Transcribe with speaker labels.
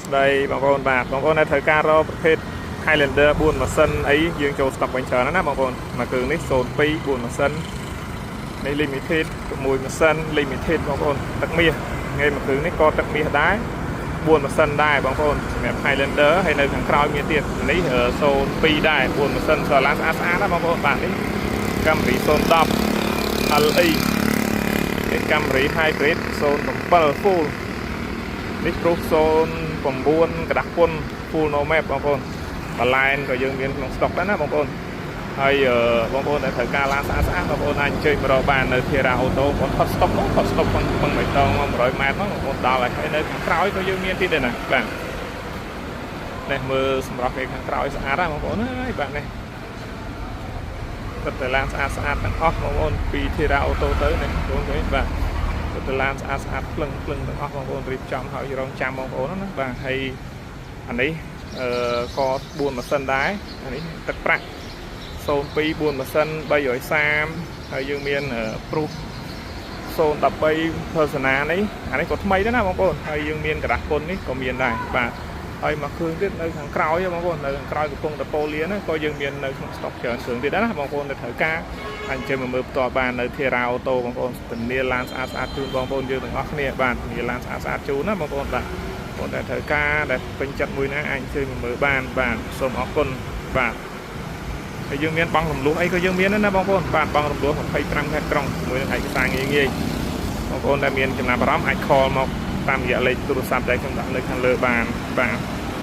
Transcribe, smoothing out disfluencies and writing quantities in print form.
Speaker 1: ស្តីបងប្អូនបាទបងប្អូនដែលត្រូវការរកប្រភេទ Highlander 4ម៉ាស៊ីនអីយើងចូលស្តុកវិញច្រើនណាស់ណាបងប្អូនមួយគ្រឿងនេះ02 4ម៉ាស៊ីននេះ limited 6ម៉ាស៊ីន limited បងប្អូនទឹកមាសថ្ងៃមួយគ្រឿងនេះក៏ទឹកមាសដែរ4ម៉ាស៊ីនដែរបងប្អូនសម្រាប់ Highlander ហើយនៅខាងក្រោយមានទៀតនេះ02ដែរ4ម៉ាស៊ីនសាឡាស្អាតស្អាតណាបងប្អូនបាទនេះ Camry 010 LE នេះ Camry Hybrid 07 full នេះ Prius 09ក្រដាសពុន full no map បងប្អូនបន្លែនក៏យើងមានក្នុងស្តុកដែរណាបងប្អូនហើយបងប្អូនដែលត្រូវការឡានស្អាតស្អាតបងប្អូនអាចអញ្ជើញមករកបាននៅ Thera Auto បងប្អូនផុតស្តុកមកផុតស្តុកពឹងពឹងបៃតងមក100ម៉ែត្រមកបងប្អូនដល់ហើយហើយនៅខាងក្រោយក៏យើងមានទៀតដែរណាបាទនេះមើលសម្រាប់គេខាងក្រោយស្អាតណាបងប្អូនអើយបាទនេះគាត់តែឡានស្អាតស្អាតទាំងអស់បងប្អូនពី Thera Auto ទៅនេះបងប្អូនឃើញបាទគាត់តែឡានស្អាតស្អាតភ្លឹងភ្លឹងទាំងអស់បងប្អូនរៀបចំហើយរងចាំបងប្អូនណាបាទហើយអានេះអឺក៏4ម៉ាស៊ីនដែរអានេះទឹកប្រាក់02 4ម៉ាស៊ីន330ហើយយើងមាន Prius 013 Persona នេះអានេះក៏ថ្មីដែរណាបងប្អូនហើយយើងមានក្រដាសពុននេះក៏មានដែរបាទហើយមកគ្រឿងទៀតនៅខាងក្រោយបងប្អូននៅខាងក្រោយកំពុងតែប៉ូលាណាក៏យើងមាននៅក្នុងស្តុកច្រើនគ្រឿងទៀតដែរណាបងប្អូនដែលត្រូវការអញ្ជើញមកមើលផ្ទាល់បាននៅ Thera Auto បងប្អូនធានាឡានស្អាតស្អាតជូនបងប្អូនយើងទាំងអស់គ្នាបាទធានាឡានស្អាតស្អាតជូនណាបងប្អូនបាទបងប្អូនដែលត្រូវការដែលពេញចិត្តមួយណាអាចអញ្ជើញមកមើលបានបាទសូមអរគុណបាទហើយយើងមានបង់រំលោះអីក៏យើងមានដែរណាបងប្អូនបាទបង់រំលោះ25ខេត្តក្រុងជាមួយនឹងឯកសារងាយងាយបងប្អូនដែលមានចំណាប់អារម្មណ៍អាច call មកតាមរយៈលេខទូរស័ព្ទដែលខ្ញុំដាក់នៅខាងលើបានបាទ។